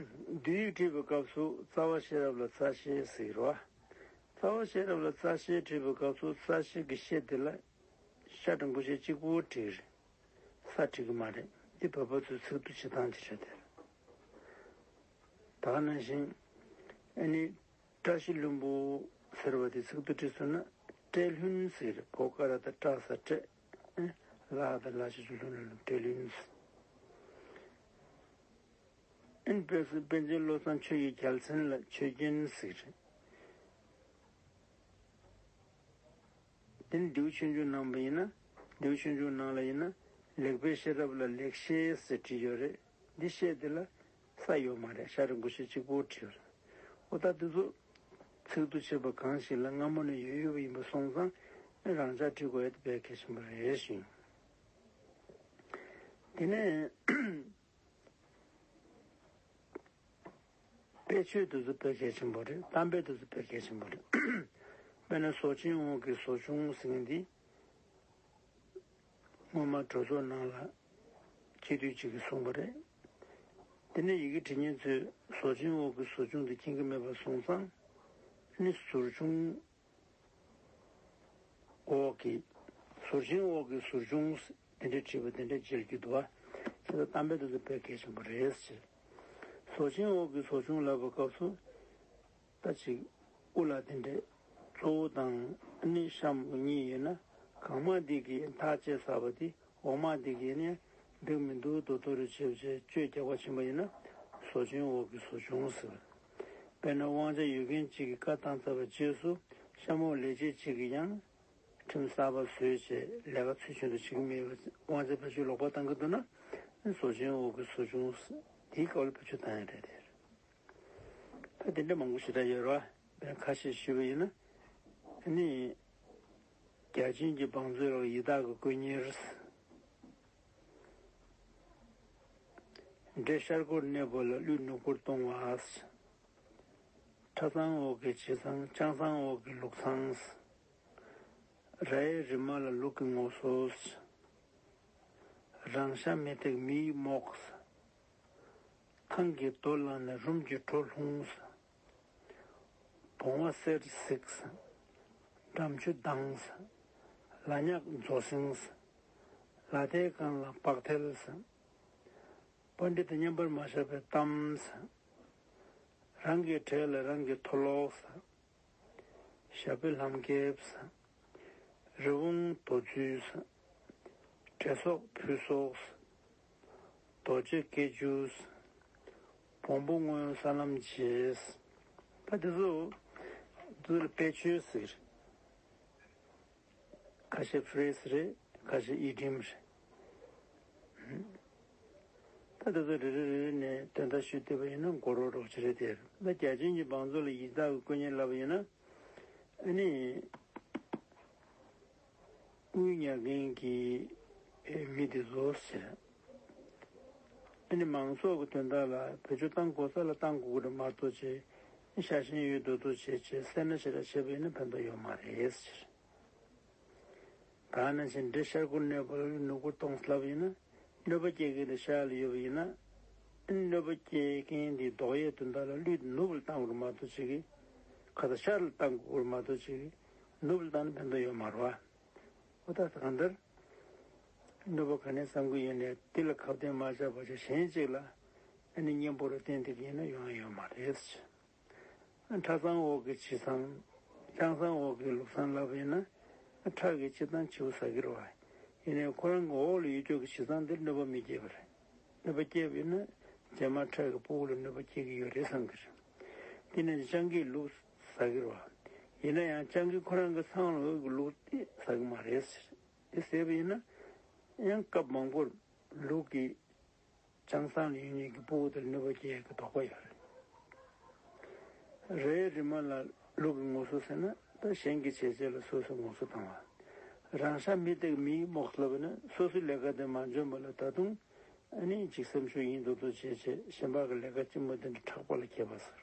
བསྡུས་དབྱིབས་བྲིས་པའི་སྐབས་སུ་རྩ་བ་ཤེས་རབ་ལ་རྩ་ཤེས་ཟེར་རོ། རྩ་བ་ཤེས་རབ་ལ་རྩ་ཤེས་བྲིས་པའི་སྐབས་སུ་རྩ་ཤེས་ཀྱི་ཤེས་དེ་ལ་ཤ་དང་གུ་ཤེས་གཅིག་པོ་བྲིས་རེད། ས་བྲིས་ཀྱི་མ་རེད། འདི་བོད་པ་ཚོའི་ཚིག་བསྡུ་བྱེད་སྟངས་དེ་རེད་དེ། ད་ག་ནང་བཞིན་ཨ་ནི། བཀྲ་ཤིས་ལྷུན་པོ་ཟེར་བ་དེ་ཚིག་ཏུ་བྲིས་སོང་ན་བཀྲས་ལྷུན་ཟེར། བོད་སྐད་ལ་ད་བཀྲ་ས་བཀྲས། ལ་དང་ལ་ཞབས་ཀྱུ་ལྷུན་ལ་ལྷུན། བཀྲས་ལྷུན་ཟེར། ཨན་དཔེ་སྲིད་པཎ་ཆེན་བློ་བཟང་ཆོས་ཀྱི་རྒྱལ་མཚན་ལ་ཆོས་རྒྱན་ཟེར། དེ་ནི་ལྡེའུ་ཆོས་འབྱུང་ནང་པ་ཡིན་ན་ལྡེའུ་ཆོས་འབྱུང་ནང་ལ་ཡིན་ན་ལེགས་པའི་ཤེས་རབ་ལ་ལེགས་ཤེས་ཟེར་བྲིས་ཡོད་རེད། འདི་ཤེས་དེ་ལ་ས་ཡོད་མ་རེད། ཤ་དང་གུ་ཤེས་གཅིག་པོ་བྲིས་ཡོད་རེད། འོ་ད་དེ་ཚོ་ཚིག་ཏུ་བྱེད་པ་གང་ཞིག་ལ་སྔ་མོ་ནས་ཡོད་ཡོད་པ་ཡིན་པ་སོང་ཙང་རང་འཇགས་བྲིས་དགོས་ཡ་དེ་དཔེ་གལ་ཆེན་པོ་རེད་ཞུ། དེ་ནས། དཔེ་ཆོས་དེ་ཚོ་དཔེ་གལ་ཆེན་པོ་རེད། གཏམ་དཔེ་དེ་ཚོ་དཔེ་གལ་ཆེན་པོ་རེད། དཔེར་ན་ཟོ་ཆུན་འོག་གི་ཟོ་ཆུང་ཟེར་མཁན་འདི་སྔོན་མ་གྲོས་ཚོགས་ནང་ལ་སྤྱི་འཐུས་གཅིག་གིས་གསུངས་པ་རེད། དེ་ནས་ཡི་གེ་འབྲི་མཁན་ཚོས་ཟོ་ཆུན་འོག་གི་ཟོ་ཆུང་དེ་མཁྱེན་གྱི་མེད་པ་སོང་ཙང་ནི་ཟུར་ཆུང་འོག་གི་ཟུར་ཆེན་འོག་གི་ཟུར་ཆུང་དེ་འདྲས་བྲིས་པ་དེ་འདྲས་མཇལ་རྒྱུ་འདུག་བ། དེ་ལ་གཏམ་དཔེ་དེ་ཚོ་དཔེ་གལ་ཆེན་པོ་རེད་ཟེར། ཟོ་ཆེན་འོག་གི་ཟོ་ཆུང་ལབ་པའི་སྐབས་སུ་ད་ཅིག་དབུ་ལ་དེ་འདྲས་གཙོ་བོ་དང་ནི་གཤམ་གཉིས་ཡོད་ན་གང་མ་འདི་གིས་མཐའ་བཅད་ཚར་བ་དེ། འོག་མ་འདི་གིས་ནི་འགྲིག་མི་འདུག་དོ་དོ་རུ་བྱེད་བྱེད་བཅོས་རྒྱག་པ་ཕྱིན་པ་ཡིན་ན་ཟོ་ཆུན་འོག་གི་ཟོ་ཆུང་ཟེར། དཔེར་ན་དབང་ཆ་ཡོད་མཁན་གཅིག་གིས་བཀའ་བཏང་ཚར་བའི་རྗེས་སུ་གཤམ་འོག་ལས་བྱེད་གཅིག་གིས་ཡང་ཁྲིམས་གསར་པ་བཟོས་བྱས་ལས་ཀ་ཚུལ་བཞིན་དུ་བྱེད་ཀྱི་མེད་པར་དབང་ཆ་བེད་སྤྱོད་ལོག་པ་བཏང་གི་འདུག་ན་ཟོ་ཆུན་འོག་གི་ཟོ་ཆུང་དེའི་སྐོར་ལ་བེད་སྤྱོད་བཏང་ཡ་རེད་དེ། ད་དེ་འདྲ་མང་པོ་ཞེ་དྲག་ཡོད་རེད་བ། དཔེར་ན་ཁ་ཤས་ཞུས་པ་ཡིན་ན། ཨ་ནི། རྒྱ་ཆེན་གྱི་བང་མཛོད་ལ་ཡི་དྭགས་ཀྱི་དཀོན་གཉེར། འདྲེ་ཤར་སྒོར་གནས་པ་ལ་ཀླུས་ནུབ་སྒོར་གཏོང་བ། ཁྲ་ཚང་འོག་གི་བྱི་ཚང་། ལྕང་ཚང་འོག་གི་ལུག་ཚང་། ར་ཡའི་རི་མ་ལ་ལུག་གི་ངོ་སོ། རང་ཤ་མི་ཐེག་མི་ཡི་རྨོག། ཐང་གི་རྡོ་བླངས་ནས་རུམ་གྱི་བྲོ་ལྷུང་། བོང་བ་གསེར་གཟིགས། འགྲམ་ཆུ་དྭངས། ལ་ཉག་མཛོ་སྲིན། ལ་དེའི་སྒང་ལ་བག་ཐལ། པཎྜི་ཏ་མཉམ་པར་མ་བཞག་པའི་གཏམ། རང་གི་གྲས་ལ་རང་གི་མཐོལ་ལོག། ཞབས་པད་ལྷམ་རྒྱས། རི་བོང་རྡོ་རྫུས། དྲེལ་སོགས་ཕུད་སོགས། རྡོ་རྗེ་སྐེ་འཇུས། བོང་བུ་སྔོན་ས་ལམ་བྱེད། ད་དེ་ཚོ་དེ་ཚོ་ལ་དཔེ་ཆོས་ཟེར། ཁ་ཤས་ཕི་རེ་སི་རེད། ཁ་ཤས་ཨི་ཌི་ཡམ་རེད། ད་དེ་ཚོ་རེ་རེ་རེ་རེ་ནས་དོན་དག་ཞུས་བསྡད་པ་ཡིན་ན་མགོ་རོག་རོག་ཅིག་རེད་དེ། ད་རྒྱ་ཆེན་གྱི་བང་མཛོད་ལ་ཡི་དྭགས་ཀྱི་དཀོན་གཉེར་ལབ་པ་ཡིན་ན། ཨ་ནི། དངུལ་ཉར་མཁན་གྱི་མི་དེ་ཚོ་ཟེར། ཨ་ནི་མང་ཚོགས་ཀྱི་དོན་དག་ལ་བེད་སྤྱོད་བཏང་དགོས་ས་ལ་བཏང་དགོས་ཀྱི་རེད་མ་གཏོགས་ཆེ། ཤ་ཞེན་ཡོད་མདོག་མདོག་བྱས་བྱས་སེར་སྣ་ཞེ་དྲག་བྱས་པ་ཡིན་ན་ཕན་ཐོགས་ཡོད་མ་རེད་ཟེར། གང་ནང་བཞིན་འདྲེ་ཤར་སྒོར་གནས་པ་ལ་ནུབ་སྒོར་གཏོང་ལབ་ཡིན་ན། གནོད་པ་སྐྱེལ་མཁན་དེ་ཤར་ལ་ཡོད་པ་ཡིན་ན། གནོད་པ་སྐྱེལ་མཁན་དེ་ལྡོག་ཡས་དོན་དག་ལ་ཀླུས་ནུབ་ལ་བཏང་དགོས་མ་གཏོགས་ཅིག་གིས། ཁ་ས་ཤར་ལ་བཏང་དགོས་མ་གཏོགས་ཅིག་གིས། ནུབ་ལ་བཏང་ན་ཕན་ཐོགས་ཡོད་མ་རེད་བ། འོ་ད་གང་ལྟར། གནོད་པ་ག་ནས་བསམ་གྱི་ཡོད་ནའི་དེ་ལ་ཁ་གཏད་མ་བཅག་པ་བྱས་གཞན་ཅིག་ལ། ཨ་ནི་གཉེན་པོ་ལ་བརྟེན་བསྡད་ཀྱི་ཡིན་ན་ཡོང་ཡ་ཡོད་མ་རེད། ཁྲ་ཚང་འོག་གི་བྱི་ཚང་། ལྕང་ཚང་འོག་གི་ལུག་ཚང་ལབ་པ་ཡིན་ན། ཁྲག་གི་བྱི་ཚང་བྱིའུ་ཟ་གི་རེད་བ། ཡིན་ནའི་ཁོ་རང་གི་འོག་ལ་ཡོད་ཀྱོག་གི་བྱི་ཚང་འདིར་གནོད་པ་མི་སྐྱེལ་བ་རེད། གནོད་པ་སྐྱེལ་བ་ཡིན་ན། རྗེས་མ་ཁྲག་གི་ཕྲུ་གུ་ལ་གནོད་པ་སྐྱེལ་གྱི་ཡོད་རེད་བསམ་གྱི་རེད། དེ་ནས་སྤྱང་ཀིས་ལུག་ཟ་གི་རེད་བ། ཡིན་ན་ཡང་སྤྱང་ཀི་ཁོ་རང་གི་ཚང་ལ་ཡོད་ཀྱི་ལུག་དེ་ཟ་གི་མ་རེད་ཟེར། དེ་ཟེར་བ་ཡིན་ན། ཡང་སྐབས་མང་པོར་ལུག་གི་ལྕང་ཚང་ལ་ཡོད་མཁན་གྱི་ཕྲུ་གུ་དེར་གནོད་པ་སྐྱེལ་ཡག་གི་དོགས་པ་ཡོད་རེད། རའི་རི་མ་ལ་ལུག་གི་ངོ་སོ་ཟེར་ན་ད་གཞན་གྱི་བྱས་རྗེས་ལ་སོ་སོའི་ངོ་སོ་བཏང་བ། རང་ཤ་མི་ཐེག་མི་ཡི་རྨོག་ལབ་ན་སོ་སོའི་ལས་ཀ་དེ་མ་འཇོན་པ་ལ་ད་དུང་ཨ་ནི་འཇིགས་སེམས་ཤུགས་ཡིན་མདོག་མདོག་བྱས་བྱས་གཞན་པ་གི་ལས་ཀ་ལྕི་མོ་དེ་འདྲ་ཁྲག་པ་ལ་འཁྱེར་བ་ཟེར།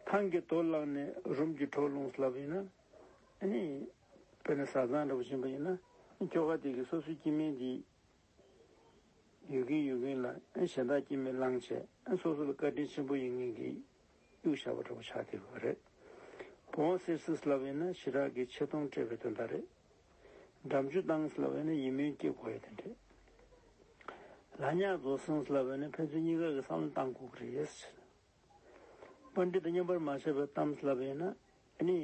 ཐང་གི་རྡོ་བླངས་ནས་རུམ་གྱི་བྲོ་ལྷུང་ལབ་ཡིན་ན། ཨ་ནི། དཔེར་ན་བཟའ་ཚང་འདྲ་པོ་ཕྱིན་པ་ཡིན་ན། ཁྱོ་ག་དེ་གིས་སོ་སོའི་སྐྱེ་དམན་དེ། ཡོད་མཁན་ཡོད་མཁན་ལ་གཞན་དག་སྐྱེ་མེད་བླངས་བྱས་སོ་སོ་ལ་བཀའ་དྲིན་ཆེན་པོ་ཡིན་མཁན་གྱི་གཡུག་བཞག་པ་འདྲ་པོ་ཆགས་བསྡད་ཡོད་རེད། བོང་བ་སེར་སེར་ལབ་ཡིན་ན་ཞེ་དྲག་གི་ཆེ་མཐོང་སྤྲད་པའི་དོན་དག་རེད། འགྲམ་ཆུ་བཏང་ལབ་ཡིན་ན་ཡིད་སྨོན་སྐྱེ་དགོས་ཡ་དེ་འདྲས། ལ་ཉག་རྫོགས་སོང་ལབ་ཡིན་ན་ཕན་ཚུན་གཉིས་ཀ་གི་བསམ་བློ་བཏང་དགོས་ཀྱི་རེད། པཎྜི་ཏ་མཉམ་པར་མ་བཞག་པའི་གཏམ་ལབ་ཡིན་ན། ཨ་ནི།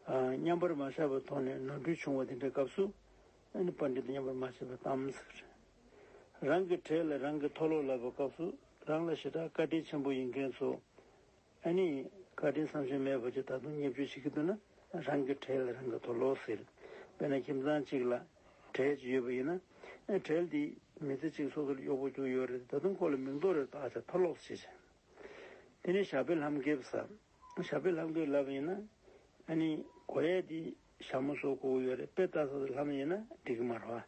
ཨ། མཉམ་པར་མ་བཞག་པའི་ཐོག་ནས་ནོར་འཁྲུལ་བྱུང་བ་དེ་འདྲའི་སྐབས་སུ། ཨ་ནི་པཎྜི་ཏ་མཉམ་པར་མ་བཞག་པའི་གཏམ་ཟེར། རང་གི་གྲས་ལ་རང་གི་མཐོ་ལོག་ལབ་པའི་སྐབས་སུ་རང་ལ་ཞེ་དྲག་བཀའ་དྲིན་ཆེན་པོ་ཡིན་མཁན་ཚོ། ཨ་ནི། བཀའ་དྲིན་བསམ་ཤེས་མེད་པ་ཅིག་ད་དུང་བརྙས་བཅོས་བྱེད་ཀྱི་འདུག་ན་རང་གི་གྲས་ལ་རང་གི་མཐོ་ལོག་ཟེར། དཔེར་ན་ཁྱིམ་ཚང་གཅིག་ལ་གྲས་ཅིག་ཡོད་པ་ཡིན་ན། ཨ། གྲས་འདི་མི་ཚེ་གཅིག་སོ་སོར་གཡོག་པོ་རྒྱུགས་ཡོད་རེད། ད་དུང་ཁོ་ལ་མིང་འདོགས་རེ་བཏགས་བྱས་མཐོ་ལོག་ཟེར་བྱས། དེ་ནས་ཞབས་པད་ལྷམ་འགེབས་ཟེར། ཞབས་པད་ལྷམ་འགེབས་ལབ་ཡིན་ན། ཨ་ནི་གོ་ཡས་དེ་ཞྭ་མོ་བཟོ་དགོས་ཀྱི་ཡོད་རེད། དཔེ་ལྟ་ས་ལྷམ་ཡིན་ན་འགྲིག་གི་མ་རེད་བ།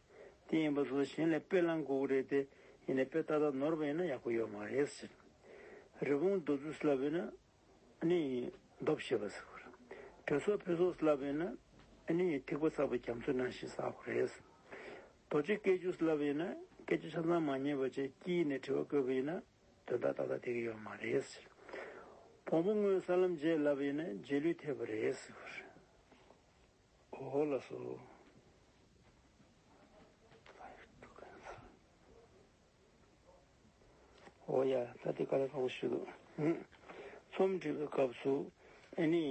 དེ་ཡིན་པ་སོགས་གཞན་ལ་དཔེ་བླང་དགོས་ཀྱི་རེད་དེ། ཡིན་ནའི་དཔེ་ལྟ་ས་ནོར་བ་ཡིན་ན་ཡག་པོ་ཡོད་མ་རེད་ཟེར། རི་བོང་རྡོ་རྫི་ལབ་ཡིན་ན། ཨ་ནི་རྡོབ་ཤེས་པ་ཟེར་བ་རེད། བྲེ་སོགས་ཕོ་སོགས་ལབ་ཡིན་ན། ཨ་ནི་ཐིགས་པ་བསགས་པའི་རྒྱ་མཚོ་ནང་བཞིན་བསགས་པ་རེད། རྡོ་རྗེ་སྐད་ཅུ་ལབ་ཡིན་ན་སྐད་ཆ་ཆ་ཚང་མ་ཉན་པ་བྱས་དཀྱིལ་ནས་དྲི་བ་བཀོད་པ་ཡིན་ན། དོན་དག་ཏག་ཏག་བསྡད་ཀྱི་ཡོད་མ་རེད་ཟེར། བོང་བུ་རྔོན་ས་ལམ་བརྗེ་ལབ་ཡིན་ན་རྗེས་ལུས་ཐེབས་པ་རེད་ཟེར་བ་རེད། འོ་ལགས་སོ། འོ་ཡ། ད་དེ་ག་ལ་གང་ཞུ་འདུག་ཨུ། རྩོམ་འབྲི་བའི་སྐབས་སུ། ཨ་ནི།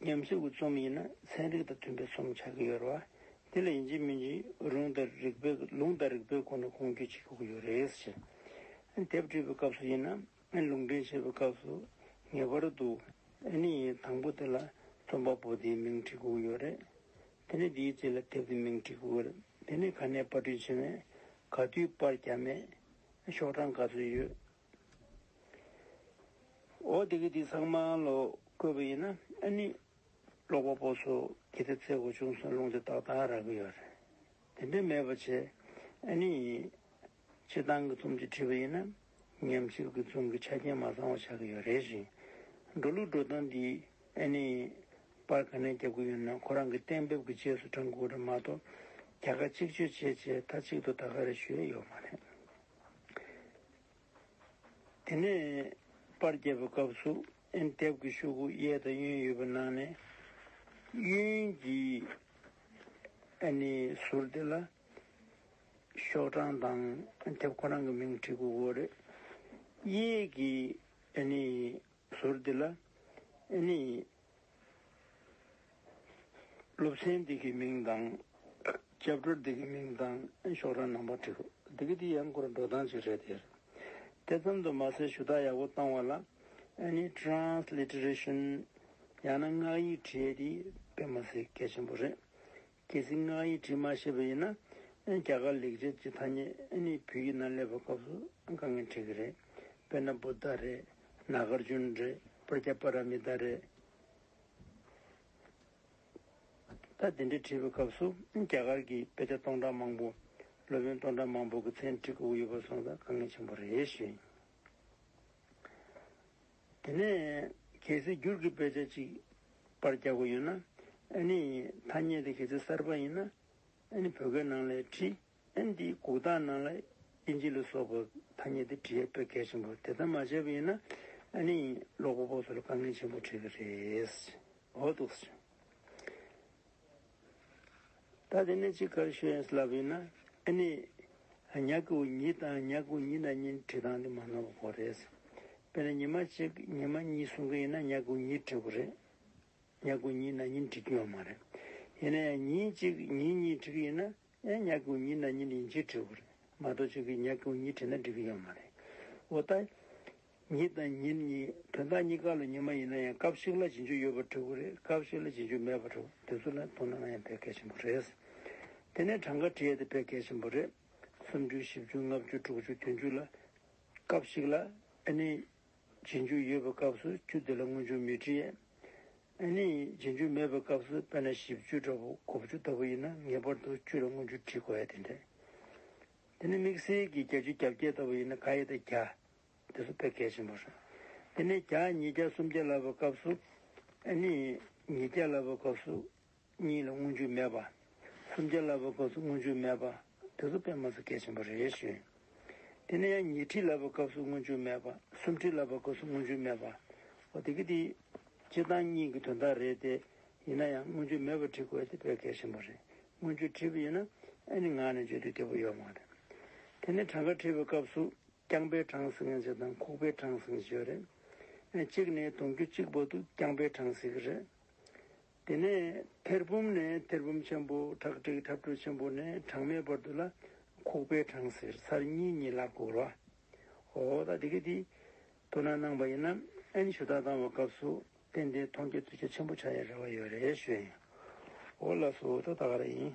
ཉམས་ཞིབ་ཀྱི་རྩོམ་ཡིན་ན་ཚན་རིག་དང་མཐུན་པའི་རྩོམ་ཆགས་ཀྱི་ཡོད་རེད་བ། དེ་ལ་ཡིན་གཅིག་མིན་གཅིག་ལུང་དང་རིགས་པའི་ལུང་དང་རིགས་པའི་སྒོ་ནས་དགོངས་བརྒྱུད་བྱེད་དགོས་ཀྱི་ཡོད་རེད་ཟེར། དེབ་བྲིས་པའི་སྐབས་སུ་ཡིན་ན་ལུང་འདྲེན་བྱེད་པའི་སྐབས་སུ་ངེས་པར་དུ། ཨ་ནི་དང་པོ་དེ་ལ་རྩོམ་པ་པོ་དེའི་མིང་བྲིས་དགོས་ཀྱི་ཡོད་རེད། དེ་ནས་དེའི་རྗེས་ལ་དེབ་དེའི་མིང་བྲིས་དགོས་ཀྱི་རེད། དེ་ནས་ག་ནས་པར་སྐྲུན་བྱས་ནས་ག་དུས་པར་བརྒྱབ་མེད། ཤོག་གྲངས་ག་ཚོད་ཡོད། འོ་དེ་གི་དེ་ཚང་མ་ལོ་བཀོད་པ་ཡིན་ན། ཨ་ནི་ཀློག་པ་པོ་ཚོ་གི་དེ་ཚེ་གོ་ཆུང་སོང་ལུང་དེ་ཏག་ཏག་རག་གི་ཡོད་རེད། དེ་འདྲ་མེད་པ་བྱས། ཨ་ནི་སྤྱིར་བཏང་གི་རྩོམ་ཅིག་བྲིས་པ་ཡིན་ན་ཉམས་ཞིབ་ཀྱི་རྩོམ་གྱི་ཆ་རྐྱེན་མ་ཚང་བ་ཆགས་ཀྱི་ཡོད་རེད་ཞིང་། འགྲོ་ལུགས་འགྲོ་སྟངས་འདི་ཨ་ནི་པར་ག་ནས་རྒྱབ་ཀྱི་ཡོད་ན་ཁོ་རང་གི་གཏན་འབེབས་ཀྱི་རྗེས་སུ་འབྲང་དགོས་རེད་མ་གཏོགས། རྒྱ་གར་གཅིག་གཅོད་བྱས་བྱས་མཐའ་གཅིག་ཏུ་ད་ག་རེ་ཞུ་ཡས་ཡོད་མ་རེད། དེ་ནས་པར་རྒྱབ་པའི་སྐབས་སུ་ཨན་དེབ་ཀྱི་ཤོག་གུ་གཡས་དང་གཡོན་ཡོད་པའི་ནང་ནས་གཡོན་གྱི་ཨ་ནི་ཟུར་དེ་ལ་ཤོག་གྲངས་དང་དེབ་ཁོ་རང་གི་མིང་བྲིས་དགོས་ཀྱི་རེད། གཡས་ཀྱི་ཨ་ནི་ཟུར་དེ་ལ་ཨ་ནི། སློབ་ཚན་འདི་གི་མིང་དང་། སྐྱབས་འགྲོ་འདི་གི་མིང་དང་ཤོག་གྲངས་ནམ་བར་བྲིས་དགོས། འདི་གི་འདི་ཡང་ཁོ་རང་འགྲོ་སྟངས་ཅིག་རེད་དེ། དེ་ཙམ་དུ་མ་ཟད་ཞུ་དག་ཡག་པོ་བཏང་བ་ལ་ཨ་ནི་transliteration ཡང་ན་སྔགས་ཡིག་བྲིས་ཡས་འདི་དཔེ་མ་སྲིད་གལ་ཆེན་པོ་རེད། གལ་སྲིད་སྔགས་ཡིག་བྲིས་མ་ཤེས་པ་ཡིན་ན་ཨ་ནི་རྒྱ་གར་ལེགས་སྦྱར་གྱི་ཐ་སྙད་ཨ་ནི་བོད་ཡིག་ནང་སླེབས་པའི་སྐབས་སུ་དཀའ་ངལ་འཕྲད་ཀྱི་རེད། དཔེར་ན་བུདྡྷ་རེད། ནཱ་གཱར་ཇུན་རེད། པྲཛྙཱ་པཱ་ར་མི་ཏཱ་རེད། ད་དེ་འདྲ་བྲིས་པའི་སྐབས་སུ་རྒྱ་གར་གྱི་དཔེ་ཆ་སྟོང་ཕྲག་མང་པོ། སློབ་དཔོན་སྟོང་ཕྲག་མང་པོ་གི་མཚན་བྲིས་དགོས་ཡོད་པ་སོང་ཙང་དཀའ་ངལ་ཆེན་པོ་རེད་ཞུ་ཡིན། དེ་ནས་གལ་སྲིད་འགྱུར་གྱི་དཔེ་ཆ་གཅིག་པར་རྒྱག་དགོས་ཡོད་ན། ཨ་ནི་ཐ་སྙད་དེ་གལ་སྲིད་གསར་པ་ཡིན་ན་ཨ་ནི་བོད་སྐད་ནང་ལ་བྲིས། ཨ་ནི་འདིའི་གུག་རྟགས་ནང་ལ་དབྱིན་ཇི་ལ་སོགས་པ་ཐ་སྙད་དེ་བྲིས་ཡས་དཔེ་གལ་ཆེན་པོ། དེ་ལྟར་མ་བྱས་པ་ཡིན་ན་ཨ་ནི་ཀློག་པ་པོ་ཚོ་ལ་དཀའ་ངལ་ཆེན་པོ་འཕྲད་ཀྱི་རེད། འོ་འདུག་སེ། ད་དེ་ནས་ཅིག་ག་རེ་ཞུ་ཡིན་ལབ་ཡིན་ན་ཨ་ནི། ཉ་གི་གུ་ཉི་དང་ཉ་གི་གུ་ཉི་ན་ཉིན་བྲིས་སྟངས་དེ་མ་ནོར་བ་དགོས་རེད། དཔེར་ན་ཉི་མ་གཅིག་ཉི་མ་གཉིས་གསུང་གི་ཡིན་ན་ཉ་གི་གུ་ཉི་བྲིས་དགོས་རེད། ཉ་གི་གུ་ཉི་ན་ཉིན་བྲིས་ཀྱི་ཡོད་མ་རེད། ཡིན་ན་ཡང་ཉིན་གཅིག་ཉིན་གཉིས་བྲིས་ཀྱི་ཡིན་ན་ཡང་ཉ་གི་གུ་ཉི་ན་ཉིན་ཡིན་གཅིག་བྲིས་དགོས་རེད། མ་གཏོགས་ཅིག་གིས་ཉ་གི་གུ་ཉི་བྲིས་ན་འགྲིག་གི་ཡོད་མ་རེད། འོ་ད། ཉི་དང་ཉིན་གཉིས་དོན་དག་གཉིས་ཀ་ལ་ཉི་མ་ཡིན་ན་ཡང་སྐབས་ཤིག་ལ་རྗེས་འཇུག་ཡོད་པ་འབྲི་དགོས་རེད། སྐབས་ཤིག་ལ་རྗེས་འཇུག་མེད་པ་འབྲི་དགོས། དེ་ཚོ་ལ་དོ་སྣང་གནང་ཡང་དཔེ་གལ་ཆེན་པོ་རེད། དེ་ནས་གྲངས་ཀ་བྲིས་ཡས་དེ་དཔེ་གལ་ཆེན་པོ་རེད། སུམ་ཅུ་བཞི་བཅུ་ལྔ་བཅུ་དྲུག་ཅུ་བདུན་ཅུ་ལ། སྐབས་ཤིག་ལ་ཨ་ནི་རྗེས་འཇུག་ཡོད་པའི་སྐབས་སུ་བཅུ་དེ་ལ་སྔོན་འཇུག་མི་བྲི་ཡས། ཨ་ནི་རྗེས་འཇུག་མེད་པའི་སྐབས་སུ་དཔེར་ན་བཞི་བཅུ་འདྲ་པོ་དགུ་བཅུ་ལྟ་བུ་ཡིན་ན་ངེས་པར་དུ་བཅུ་ལ་སྔོན་འཇུག་བྲི་དགོས་ཡ་དེ་འདྲ། དེ་ནས་དམིགས་བསལ་གྱི་བརྒྱད་ཅུ་གྱ་བརྒྱད་ལྟ་བུ་ཡིན་ན་ག་ཡི་དང་བརྒྱ། དེ་ཚོ་དཔེ་གལ་ཆེན་པོ་རེད། དེ་ནས་བརྒྱ་ཉིས་བརྒྱ་སུམ་བརྒྱ་ལབ་པའི་སྐབས་སུ། ཨ་ནི་ཉིས་བརྒྱ་ལབ་པའི་སྐབས་སུ་གཉིས་ལ་སྔོན་འཇུག་མེད་པ། སུམ་བརྒྱ་ལབ་པའི་སྐབས་སུ་སྔོན་འཇུག་མེད་པ། དེ་ཚོ་དཔེ་མ་སྲིད་གལ་ཆེན་པོ་རེད་ཞུ། དེ་ནས་ཡང་ཉི་ཁྲི་ལབ་པའི་སྐབས་སུ་སྔོན་འཇུག་མེད་པ། སུམ་ཁྲི་ལབ་པའི་སྐབས་སུ་སྔོན་འཇུག་མེད་པ། འོ་དེ་གི་དེ་སྤྱིར་བཏང་གཉིས་ཀྱི་དོན་དག་རེད་དེ། ཡིན་ན་ཡང་སྔོན་འཇུག་མེད་པར་བྲི་དགོས་དེ་དཔེ་གལ་ཆེན་པོ་རེད། སྔོན་འཇུག་བྲིས་པ་ཡིན་ན་ཨ་ནི་ངག་ནས་བརྗོད་དུས་བདེ་པོ་ཡོད་མ་རེད། དེ་ནས་གྲངས་ཀ་བྲིས་པའི་སྐབས་སུ་རྐྱང་པའི་གྲངས་ཟེར་མཁན་ཞིག་དང་ཁུག་པའི་གྲངས་ཟེར་མཁན་ཞིག་ཡོད་རེད། གཅིག་ནས་དུང་ཕྱུར་གཅིག་བར་དུ་རྐྱང་པའི་གྲངས་ཟེར་གྱི་རེད། དེ་ནས་ཐེར་འབུམ་ནས་ཐེར་འབུམ་ཆེན་པོ། ཁྲག་ཁྲིག་ཐབ་ཀྲུ་ཆེན་པོ་ནས་གྲངས་མེད་བར་དུ་ལ་ཁུག་པའི་གྲངས་ཟེར། ཚར་གཉིས་གཉིས་ལ་བགོ་ར། འོ་ད་དེ་གི་དེ་དོ་སྣང་གནང་པ་ཡིན་ན་ཨ་ནི་ཞུ་དག་བཏང་བའི་སྐབས་སུ་ཏན་ཏན་མཐོང་རྒྱ་ཐོས་རྒྱ་ཆེན་པོ་ཆགས་ཡ་རེ་བ་ཡོད་རེད་ཞུ་ཡིན། འོ་ལགས་སོ། ད་ད་ག་རང་ཡིན།